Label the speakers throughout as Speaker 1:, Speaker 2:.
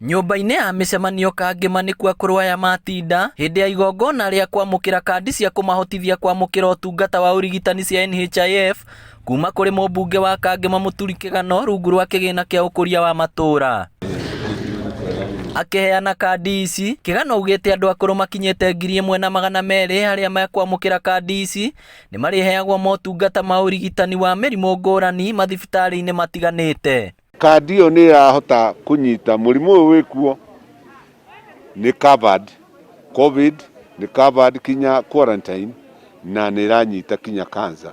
Speaker 1: Nyũmba-inĩ ya mĩcemanio Kangĩma nĩkuo akũrũ aya matinda hĩndĩ ya igongona rĩa kwamũkĩra kandi cia kũmahotithia kwamũkĩra ũtungata wa ũrigitani cia NHIF kuma kũrĩ mũmbunge wa Kangĩma Mũturi Kĩgano rungu rwa kĩgĩna kĩa ũkũria wa matũũra. Akĩheana kandi ici, Kĩgano augĩte andũ akũrũ makinyĩte 1,200 arĩa mekwamũkĩra kandi ici nĩ marĩheagwo motungata ma ũrigitani wa mĩrimũ ngũrani mathibitarĩ-inĩ matiganĩte.
Speaker 2: Kandi ĩyo nĩ ĩrahota kũnyita mũrimũ ũyũ wĩkuo nĩ covered, Covid nĩ covered kinya quarantine na nĩ ĩranyita kinya cancer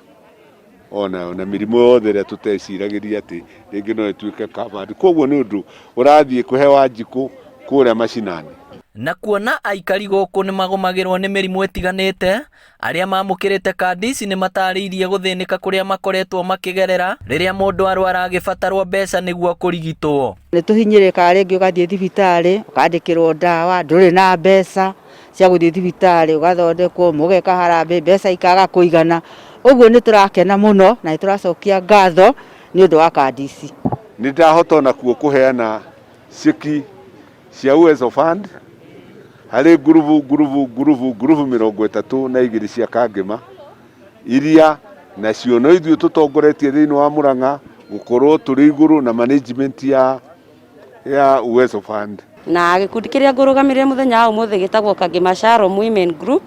Speaker 2: onayo na mĩrimũ yothe ĩrĩa tũteciragĩria atĩ rĩngĩ no ĩtuĩke covered. Koguo nĩ ũndũ ũrathiĩ kũhe Wanjikũ kũrĩa macinani.
Speaker 1: Na kuona aikari gũkũ nĩ magũmagĩrwo nĩ mĩrimũ ĩtiganĩte, Arĩa mamũkĩrĩte kandi ici nĩ matarĩirie gũthĩnĩka kũrĩa makoretwo makĩgerera rĩrĩa mũndũ arwara agĩbatarwo mbeca nĩguo kũrigitwo.
Speaker 3: Nĩ tũhinyĩrĩrĩkaga rĩngĩ ũgathiĩ thibitarĩ ũkandĩkĩrwo ndawa ndũrĩ na mbeca cia gũthiĩ thibitarĩ ũgathondekwo mũgeka harambee mbeca ikaga kũigana, ũguo nĩ tũrakena mũno na nĩ tũracokia ngatho nĩ ũndũ wa kandi ici.
Speaker 2: Nĩ ndahota onakuo kũheana ceki cia Uwezo Fund harĩ ngurubu ngurubu ngurubu ngurubu 32 cia Kangema iria nacio no ithuĩ tũtongoretie thĩinĩ wa Murang'a gũkorwo tũrĩ igũrũ na management ya ya Uwezo Fund.
Speaker 4: Na gĩkundi kĩrĩa ngũrũgamĩrĩre mũthenya wa ũmũthĩ gĩtagwo Kangema Shalom Women Group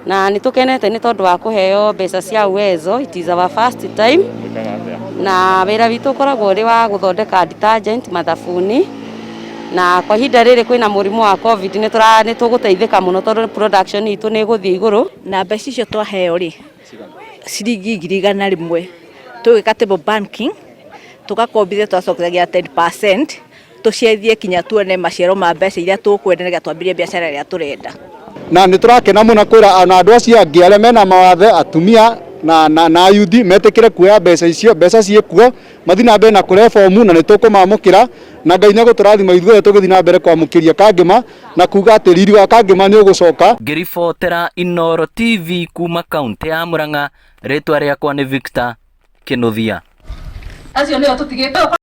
Speaker 4: na nĩ tũkenete nĩ tondũ wa kũheo mbeca cia Uwezo, it is our first time. Na wĩra witũ ũkoragwo ũrĩ wa gũthondeka detergent, mathabuni, na kwa ihinda rĩrĩ kwĩna mũrimũ wa Covid nĩ tũgũteithĩka mũno tondũ production itũ nĩ ĩgũthiĩ igũrũ.
Speaker 5: Na mbeca icio twaheo rĩ, ciringi 100,000, tũgĩka table banking, tũgakombithia tũgacokagia 10%, tũciethie kinya tuone maciaro ma mbeca iria tũkwenda nĩgetha twambĩrĩrie biacara ĩrĩa tũrenda.
Speaker 6: Na nĩ tũrakena mũno kwĩra ona andũ acio angĩ arĩa mena mawathe atumia na, na, na ayuthi metĩkĩre kuoya mbeca icio, mbeca ciĩkuo, mathiĩ na mbere na kũrehe bomu na nĩ tũkũmamũkĩra na Ngai nĩ egũtũrathima ithuothe tũgĩthiĩ na mbere kwamũkĩria Kangĩma na kuga atĩ riri wa Kangĩma nĩ ũgũcoka.
Speaker 1: Ngĩribotera Inooro TV kuma kaũntĩ ya Murang'a, rĩtwa rĩakwa nĩ Victor Kĩnuthia.
Speaker 7: Acio nĩo tũtigĩte.